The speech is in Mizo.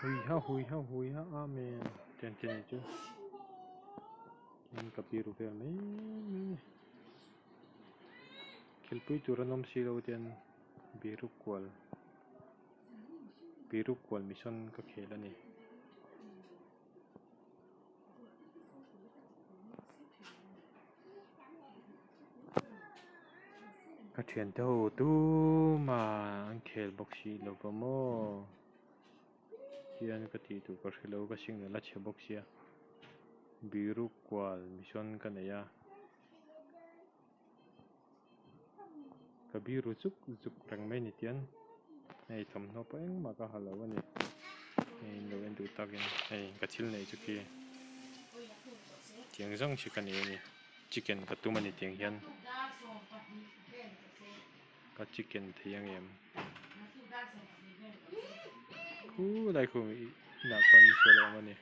Huiha huiha huiha amen tiang te nih chu tin ka biru vel mai mai a ni khilpui tur an awm silo tian biru kual biru kual mission ka khel a ni. Ka thiante ho tuma an khel bawk si lo va maw hian ka tih tur ka hrelo ka signal a chhe bawk sia biru kual mission ka nei a ka biru zuk zuk reng mai ni tian hei thawmhnaw pawh engmah ka ha lo a ni hei in lo en duh takin hei ka thil neih chu khi tiang zawng chi ka nei a ni chicken ka tum a ni tiang hian ka chicken thei ang em khulai khu inah khuan misual a awm a ni.